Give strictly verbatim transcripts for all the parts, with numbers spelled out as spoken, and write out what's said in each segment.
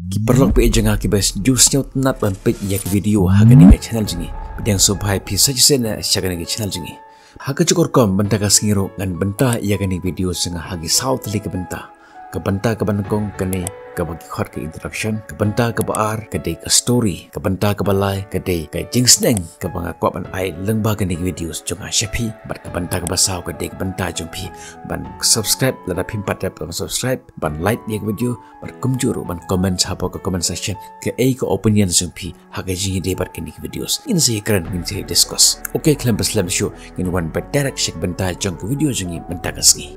Ki paralok phi jong nga kiba ju sngewtynnat ban peit ïa ka video ha kane ka channel jong ngi, pdiang sngewbha phi sa shisien sha kane ka channel jong ngi. Ha kajuh ka rukom mynta ka sngi ruh ngan bynta ïa kane ka video jong nga ha ki saw tylli ki bynta. Ka bynta kaba nyngkong kane kaba ki khot ka introduction, ka bynta kaba ar ka dei ka story, ka bynta kaba lai ka dei ka jingsneng kaba nga kwah ban ai lyngba kane ka video jong nga sha phi, bad ka bynta kaba saw ka dei ka bynta jong phi ban subscribe lada phim pat dep ban subscribe, ban like ïa ka video, bad kumjuh ruh ban comment hapoh ka comment section kaei ka opinion jong phi ha ka jingïadei bad kine ki videos. Ngin sa ïakren, ngin sa ïa discuss. Okay, khlem pynslem shuh, ngin wan beit direct sha ka bynta jong ka video jong ngi mynta ka sngi.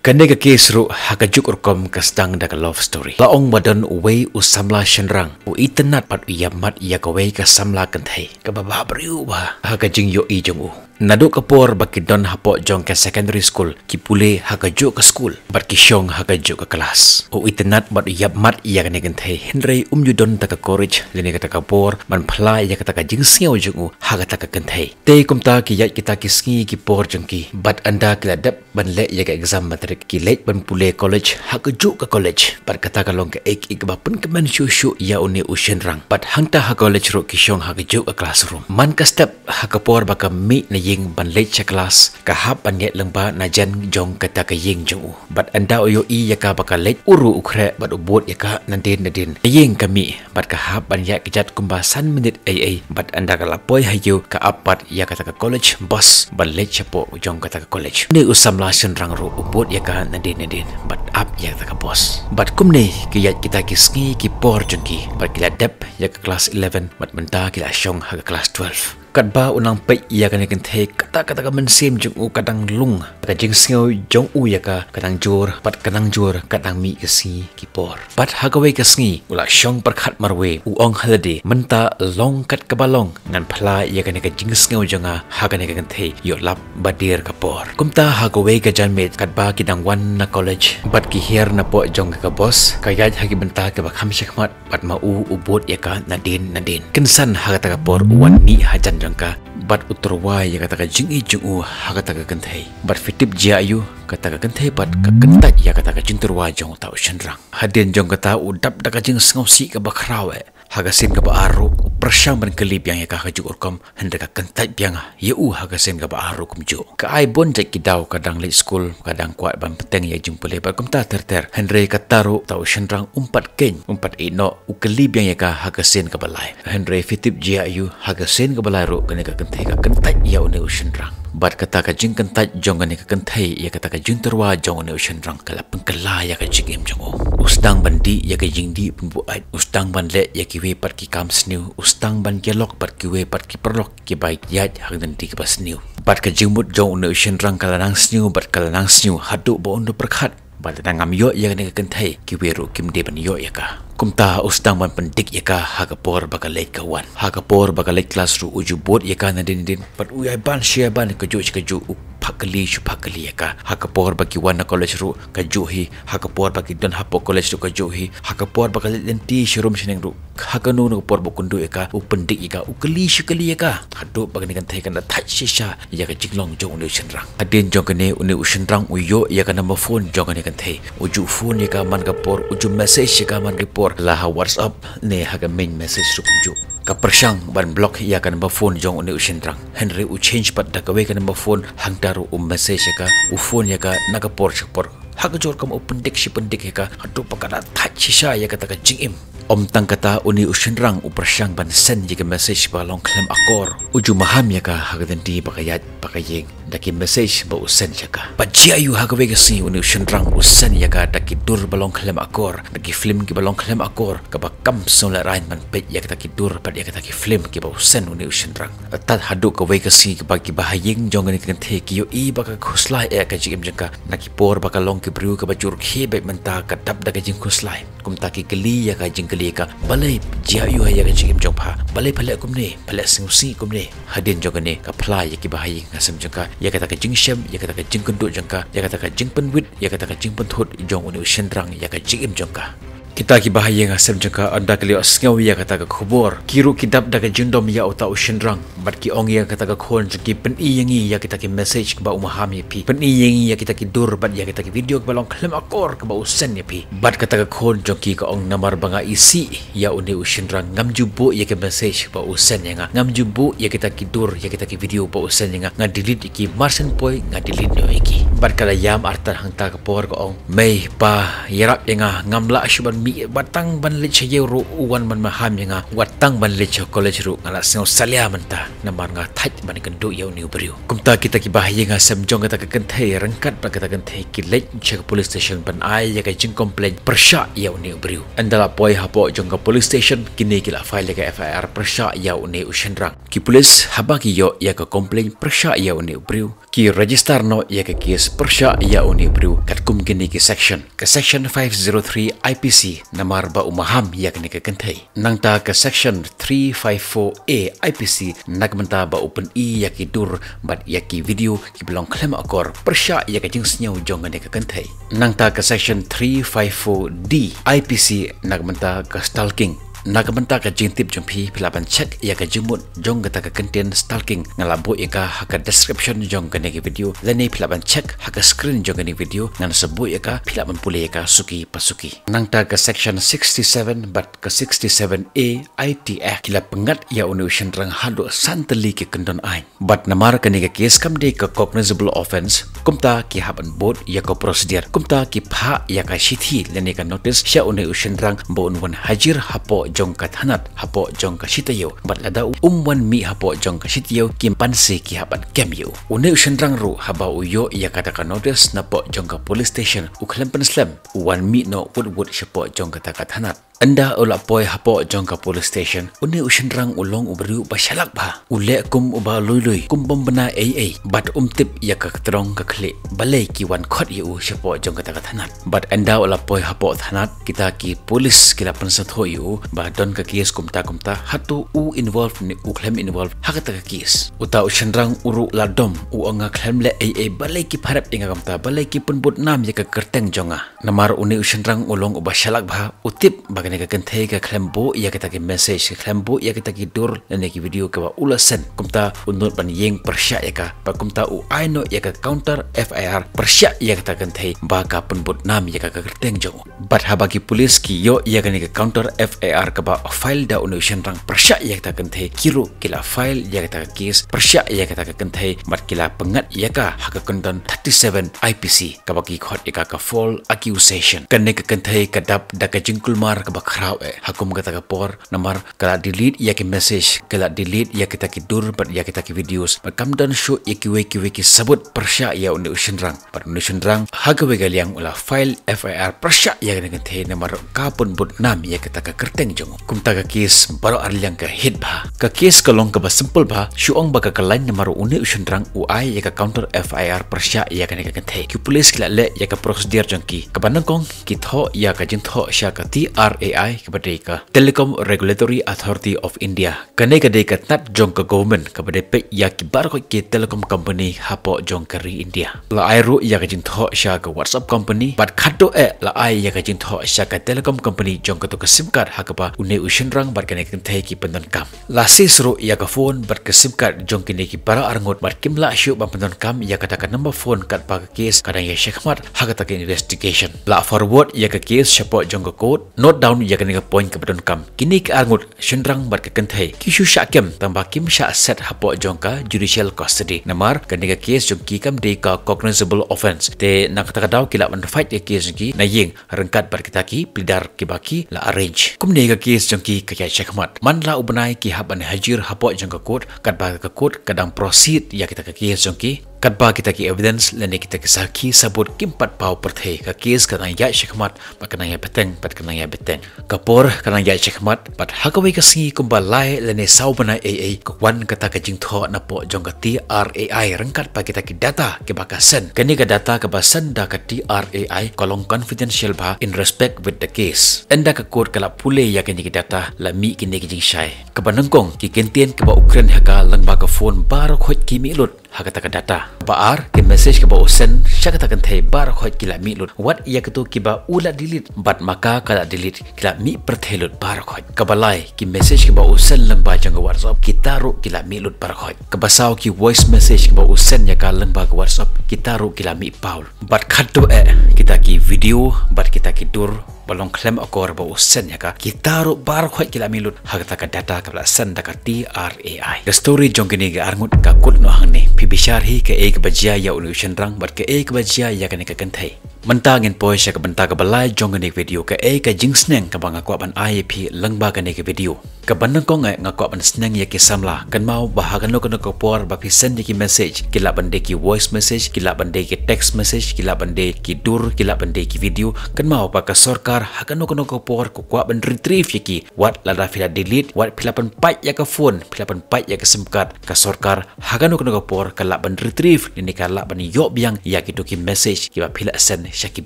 Kane ka case ruh ha kajuh ka rukom ka sdang da ka love story. La ong ba don uwei u samla shynrang u itynnat bad u ïapmat ïa kawei ka samla kynthei kaba bah briew bha ha ka jingïohi jong u. Naduh ka por ba ki don hapoh jong ka secondary school ki pule ha kajuh ka school bad ki shong ha kajuh ka class. U itynnat bad u ïapmat ïa kane ka kynthei, hynrei um ju don kata ka courage lane kata ka bor ban phla ïa kata ka jingsngew jong u ha kata ka kynthei. Te kumta ki ïaid kita ki sngi ki por jong ki, bad ynda ki la dep ban leh ïa ka exam matric ki leit ban pule college ha kajuh ka college. Bad kata ka long kaei kaei kaba pynkmen shuh shuh ïa une u shynrang. Bad hangta ha college ruh ki shong ha kajuh ka classroom. Man ka step ha ka por ba ka mih na ïing ban leit sha class, ka hap ban ïaid lyngba na jan jong kata ka ïing jong u. Bad ynda u ïohi ïa ka ba ka leit, u ruh u khreh bad u bud ïa ka nadien nadien. Na ïing ka mih bad ka hap ban ïaid kjat kumba san minit ei ei. Bad ynda ka la poi ha ïew ka ap pat ïa kata ka college bus ban leit shapoh jong kata ka college. Une u samla shynrang ruh u bud ïa ka nadien nadien bad ap ïa kata ka bus. Bad kumne ki ïaid kita ki sngi ki por jong ki bad ki la dep ïa ka class eleven bad mynta ki la shong ha ka class twelve. Katba u nang peit ïa kane ka kynthei, kata kata ka mynsiem jong u ka dang lung, ka jingsngew jong u ïa ka ka dang jur bad ka dang jur ka dang mih ka sngi ki por. Bad ha kawei ka sngi u la shong pyrkhat marwei, u ong ha lade, mynta long kat kaba long, ngan phla ïa kane ka jingsngew jong nga ha kane ka kynthei ïoh lap ba dier ka por. Kumta ha kawei ka janmiet katba ki dang wan na college bad ki hiar napoh jong ka bus, ka ïaid ha ki bynta kiba kham shakhmat bad ma u u bud ïa ka nadien nadien. Kynsan ha kata ka por u wan mih hajan jong ka bad u tyrwa ïa kata ka jingïeit jong u ha kata ka kynthei. Bad phi tip jia aiu, kata ka kynthei pat ka kyntait ïa kata ka jingtyrwa jong uta u shynrang. Hadien jong kata u dap da ka jingsngewsih kaba khraw eh. Ha ka sien kaba ar ruh u pyrshang ban kylli biang ïa ka ha kajuh ka rukom, hynrei ka kyntait biang ïa u ha ka sien kaba ar ruh kumjuh. Ka ai bun jait ki daw, ka dang leit skul, ka dang kwah ban bteng ïa jingpule bad kumta ter ter. Hynrei kata ruh uta u shynrang um pat khein, um pat ïehnoh, u kylli biang ïa ka ha ka sien kaba lai. Hynrei phi tip jia aiu, ha ka sien kaba lai ruh kane ka kynthei ka kyntait ïa une u shynrang. Bad kata ka jingkyntait jong kane ka kynthei ïa kata ka jingtyrwa jong une u shynrang ka la pynkylla ïa ka jingim jong u. U sdang ban dih ïa ka jingdih pynbuaid, u sdang ban leh ïa kiwei pat ki kam sniew, u sdang ban ïalok bad kiwei pat ki paralok kiba ïaid ha ka lynti kaba sniew. Bad ka jingmut jong une u shynrang ka la nang sniew bad ka la nang sniew haduh ba un da pyrkhat ba lada ngam ïoh ïa kane ka kynthei, kiwei ruh kim dei ban ïoh ïa ka. Kumta u sdang ban pyndik ïa ka ha ka por ba ka leit ka wan. Ha ka por ba ka leit klas ruh u ju bud ïa ka nadien nadien bad u ïai ban shi ïai ban, kajuh shi kajuh, u phah kylli shi phah kylli ïa ka. Ha ka por ba ki wan na college ruh kajuh hi, ha ka por ba ki don hapoh college ruh kajuh hi, ha ka por ba ka leit lynti sharum shaneng ruh, ha kano kano ka por ba u kynduh ïa ka, u pyndik ïa ka, u kylli shi kylli ïa ka. Haduh ba kane ka kynthei kan da thait shisha ïa ka jinglong jong une u shynrang. Hadien jong kane une u shynrang u ïoh ïa ka number phone jong kane ka kynthei. U ju phone ïa ka man ka por, u ju message ïa ka man ka por, la ha WhatsApp ne ha ka main message ruh kumjuh. Ka pyrshang ban block ïa ka number phone jong une u shynrang. Hynrei u change pat da kawei ka number phone, hangta ruh u message ïa ka, u phone ïa ka na ka por sha ka por. Ha kajuh ka rukom u pyndik shi pyndik ïa ka, haduh ba ka da thait shisha ïa kata ka jingim. Ym tang kata, une u shynrang u pyrshang ban send ïa ka message ba long khlem akor. U ju maham ïa ka ha ka lynti ba ka ïaid ba ka ïeng da ki message ba u send ïa ka. Bad jia aiu, ha kawei ka sngi une u shynrang u send ïa ka da ki dur ba long khlem akor, da ki film kiba long khlem akor, kaba kam sngewlehrain ban peit ïa kata ki dur bad ïa kata ki film kiba u send une u shynrang. Tad haduh kawei ka sngi kaba ki bahaïing jong kane ka kynthei ki ïohi ba ka khuslai eh ka jingim jong ka. Na ki por ba ka long ka briew kaba ju rkhie beit mynta, ka dap da ka jingkhuslai. Kumta ki kylli ïa ka, jingkylli ïa ka, balei, jia aiu ha ïa ka jingim jong pha, balei pha leh kumne, pha leh sngewsih kumne. Hadien jong kane ka phla ïa ki bahaïing ha sem jong ka ïa kata ka jingshem, ïa kata ka jingkynduh jong ka, ïa kata ka jingpynwit, ïa kata ka jingpynthut jong une u shynrang ïa ka jingim jong ka. Kita kiba ha ïing ha sem jong ka, ynda ki la ïohsngew ïa kata ka khubor, ki ruh ki dap da ka jingdom ïa uta u shynrang. Bad ki ong ïa kata ka khun jong ki, pyni ïa ngi ïa kita ki message kiba u maham ïa phi. Pyni ïa ngi ïa kita ki dur bad ïa kita ki video kiba long khlem akor kiba u send ïa phi. Bad kata ka khun jong ki ka ong, namar ba nga isih ïa une u shynrang, ngam ju buh ïa ki message ba u send ïa nga, ngam ju buh ïa kita ki dur, ïa kita ki video ba u send ïa nga. Nga delete ïa ki, mar shen poi nga delete noh ïa ki. Bad ka la ïam artat hangta ka por, ka ong, mei pa, ïarap ïa nga, ngam lah shuh ban mih, wat tang ban leit sha ïew ruh u wan ban maham ïa nga, wat tang ban leit sha college ruh nga la sngew salia mynta, namar nga thait ban ïakynduh ïa une u briew. Kumta kita kiba ha ïing ha sem jong kata ka kynthei, ryngkat bad kata ka kynthei, ki leit sha ka police station ban ai ïa ka jingcomplain pyrshah ïa une u briew. Ynda la poi hapoh jong ka police station, kine ki la file ïa ka F I R pyrshah ïa une u shynrang. Ki police haba ki ïoh ïa ka complain pyrshah ïa une u briew, ki register noh ïa ka case pyrshah ïa une u briew katkum kine ki section. Ka section five zero three I P C, namar ba u maham ïa kane ka kynthei. Nangta ka section three five four A I P C, na ka bynta ba u pyni ïa ki dur bad ïa ki video kiba long khlem akor pyrshah ïa ka jingsngew jong kane ka kynthei. Nangta ka section three five four D I P C, na ka bynta ka stalking. Na ka bynta ka jingtip jong phi, phi lah ban check ïa ka jingmut jong kata ka kyntien stalking. Nga la buh ïa ka ha ka description jong kane ka video, lane phi lah ban check ha ka screen jong kane ka video, ngan sa buh ïa ka, phi lah ban pule ïa ka suki pa suki. Nangta ka section sixty-seven bad ka sixty-seven A I T Act, ki la pynngat ïa une u shynrang haduh san tylli ki kyndon aiñ. Bad namar kane ka case kam dei ka cognizable offence, kumta ki hap ban bud ïa ka procedure, kumta ki phah ïa ka shithi lane ka notice sha une u shynrang ba un wan hajir hapoh jong ka thanat, hapoh jong ka shi taïew. Bad lada um wan mih hapoh jong ka shi taïew, ki pansngiah ki hap ban kem ïa u. Une u shynrang ruh haba u ïoh ïa kata ka notice napoh jong ka police station, u khlem pynslem, u wan mih noh wut wut shapoh jong kata ka thanat. Ynda u la poi hapoh jong ka police station, une u shynrang u long u briew ba shalak bha. U leh kum uba lui lui, kum bym bna ei ei, bad um tip ïa ka ktrong ka khlieh balei ki wan khot ïa u shapoh jong kata ka thanat. Bad ynda u la poi hapoh thanat, kita ki police ki la pynsngewthuh ïa u ba don ka case kumta kumta, hato u involve ne u khlem involve ha kata ka case. Uta u shynrang u ruh la dom, u ong, nga khlem leh ei ei, balei ki pharep ïa nga kumta, balei ki pynbud nam ïa ka kyrteng jong nga. Namar une u shynrang u long uba shalak bha, u tip ba kane ka kynthei ka khlem buh ïa kita ki message, ka khlem buh ïa kita ki dur lane ki video kiba u la send. Kumta u nud ban ïeng pyrshah ïa ka, bad kumta u ai noh ïa ka counter F I R pyrshah ïa kita ki kynthei ba ka pynbud nam ïa ka kyrteng jong u. Bad haba ki police ki ïoh ïa kane ka counter F I R kaba file da une u shynrang pyrshah ïa kita ki kynthei, ki ruh ki la file ïa kata ka case pyrshah ïa kata ka kynthei, bad ki la pynngat ïa ka ha ka kyndon thirty-seven I P C, kaba ki khot ïa ka ka false accusation. Kane ka kynthei ka dap da ka jingkulmar kaba khraw eh ha kum kata ka por, namar ka la delete ïa ki message, ka la delete ïa kita ki dur bad ïa kita ki videos, bad kam don shuh ïa kiwei kiwei ki sabut pyrshah ïa une u shynrang. Bad une u shynrang ha kawei ka liang u la file F I R pyrshah ïa kane ka kynthei namar ka pynbud nam ïa kata ka kyrteng jong u. Kumta ka case baroh arliang ka hit bha. Ka case ka long kaba simple bha, shu ong ba ka khlaiñ namar une u shynrang u ai ïa ka counter F I R pyrshah ïa kane ka kynthei. Ki police ki la leh ïa ka procedure jong ki. Kaba nyngkong ki thoh ïa ka jingthoh sha ka T R A I, kaba dei ka Telecom Regulatory Authority of India. Kane ka dei ka tnat jong ka government kaba dei peit ïa ki baroh ki telecom company hapoh jong ka ri India. La ai ruh ïa ka jingthoh sha ka WhatsApp company, bad khatduh eh la ai ïa ka jingthoh sha ka telecom company jong kato ka sim card ha kaba une u shynrang bad kane ka kynthei ki pyndonkam. La seize ruh ïa ka phone bad ka sim card jong kine ki para arngut, bad kim lah shuh ban pyndonkam ïa kata ka number phone katba ka case ka dang ïa shakhmat ha kata ka investigation. La forward ïa ka case shapoh jong ka court. Note down ïa kane ka point kaba donkam. Kine ki arngut, shynrang bad ka kynthei, ki shu shah kem tangba kim shah set hapoh jong ka judicial custody. Namar kane ka case jong ki kam dei ka cognizable offence. Te na kata ka daw ki lah ban fight ïa ka case jong ki na ïing ryngkat bad kita ki pleader kiba ki la arrange. Kumne ka case jong ki ka ïaid shakhmat. Man la u bnai ki hap ban hajir hapoh jong ka court, katba ka court ka dang proceed ïa kita ka case jong ki. Katba kita ki evidence lane kita ki sakhi sabut kim pat paw pyrthei, ka case ka dang ïaid shakhmat, bad ka dang ïa bteng, bad ka dang ïa bteng. Ka por ka dang ïaid shakhmat, bad ha kawei ka sngi kumba lai lane saw bnai ei ei, ka wan kata ka jingthoh napoh jong ka T R A I ryngkat bad kita ki data kiba ka send. Kane ka data kaba send da ka T R A I ka long confidential bha in respect with the case. Ynda ka court ka la pule ïa kine ki data, la mih kine ki jingshai. Kaba nyngkong, ki kyntien kiba u kren ha ka lyngba ka phone baroh khoit ki mih lut. ha kata ka data. Ba ar, ki message kiba u send sha kata ka kynthei baroh khoit ki la mih lut. Wat ïa kito kiba u la delete bad ma ka ka la delete, ki la mih pyrthei lut baroh khoit. Kaba lai, ki message kiba u send lyngba jong ka WhatsApp, kita ruh ki la mih lut baroh khoit. Kaba saw, ki voice message kiba u send ïa ka lyngba ka WhatsApp, kita ruh ki la mih paw. Bad khatduh eh, kita ki video bad kita ki dur ba long khlem akor ba u send ïa ka, kita ruh baroh khoit ki la mih lut ha kata ka data kaba la send da ka T R A I. Ka story jong kine ki arngut ka kut noh hangne. Phi bishar hi kaei kaba jia ïa une u shynrang bad kaei kaba jia ïa kane ka kynthei. Mynta ngin poi sha ka bynta kaba lai jong kane ka video, kaei ka jingsneng kaba nga kwah ban ai ïa phi lyngba kane ka video. Kaba nyngkong eh, nga kwah ban sneng ïa ki samla. Kynmaw ba ha kano kano ka por ba phi send ïa ki message, ki lah ban dei ki voice message, ki lah ban dei ki text message, ki lah ban dei ki dur, ki lah ban dei ki video. Kynmaw ba ka sorkar ha kano kano ka por ka kwah ban retrieve ïa ki. Wat lada phi la delete, wat phi la pynpait ïa ka phone, phi la pynpait ïa ka sim card, ka sorkar ha kano kano ka por ka lah ban retrieve, lane ka lah ban ïoh biang ïa kito ki message kiba phi la send sha ki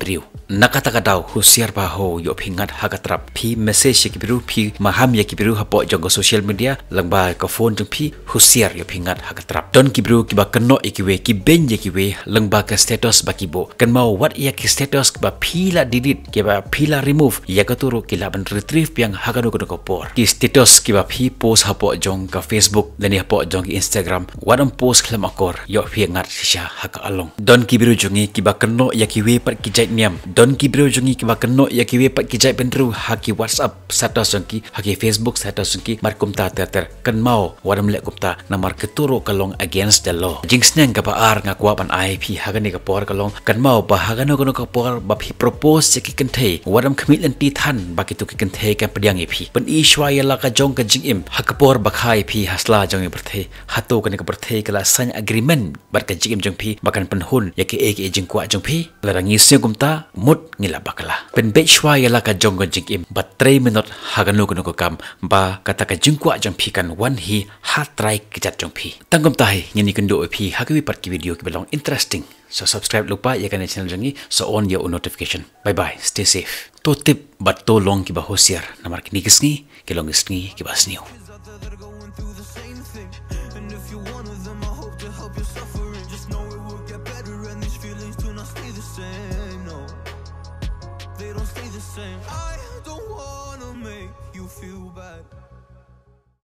briew. Na kata ka daw, husiar bha ho, ïoh phi ngat ha ka trap. Phi message ïa ki briew, phi maham ïa ki briew hapoh jong ka social media lyngba ka phone jong phi, husiar, ïoh phi ngat ha ka trap. Don ki briew kiba kynnoh ïa kiwei, ki beiñ ïa kiwei lyngba ka status ba ki buh. Kynmaw, wat ïa ki status kiba phi la delete, kiba phi la remove, ïa kato ruh ki lah ban retrieve biang ha kano kano ka por. Ki status kiba phi post hapoh jong ka Facebook lane hapoh jong ka Instagram, wat ym post khlem akor, ïoh phi ngat shisha ha ka along. Don ki briew jong ngi kiba kynnoh ïa kiwei pat ki jait niam. Don ki briew jong ngi kiba kynnoh ïa kiwei pat ki jait bynriew ha ki WhatsApp status jong ki, ha ki Facebook status jong ki, bad kumta ter ter. Kynmaw, wat ym leh kumta, namar kato ruh ka long against the law. Jingsneng kaba ar nga kwah ban ai phi ha kane ka por ka long, kynmaw ba ha kano kano ka por ba phi propose ïa ki kynthei, wat ym khmih lynti than ba kito ki kynthei kan pdiang ïa phi. Pyni shuwa ïa la ka jong ka jingim ha ka por ba kha ïa phi ha sla jong ka pyrthei. Hato kane ka pyrthei ka la sign agreement bad ka jingim jong phi ba kan pynhun ïa kiei kiei jingkwah jong phi? Lada ngi sngew kumta, mut ngi la bakla. Pynbeit shuwa ïa la ka jong ka jingim, bad trei minot ha kano kano ka kam, ba kata ka jingkwah jong phi kan wan hi ha trai kjat jong phi. Tang kumta hi, ngin ïakynduh ïa phi ha kiwei pat ki video kiba long interesting. Sa subscribe lypa ïa kane ka channel jong ngi, sa on ïa u notification. Bye bye, stay safe. To tip bad to long kiba husiar, namar kine ki sngi ki long ki sngi kiba sniew. And if you're one of them, I hope to help your suffering. Just know it will get better and these feelings do not stay the same, no. They don't stay the same. I don't wanna make you feel bad.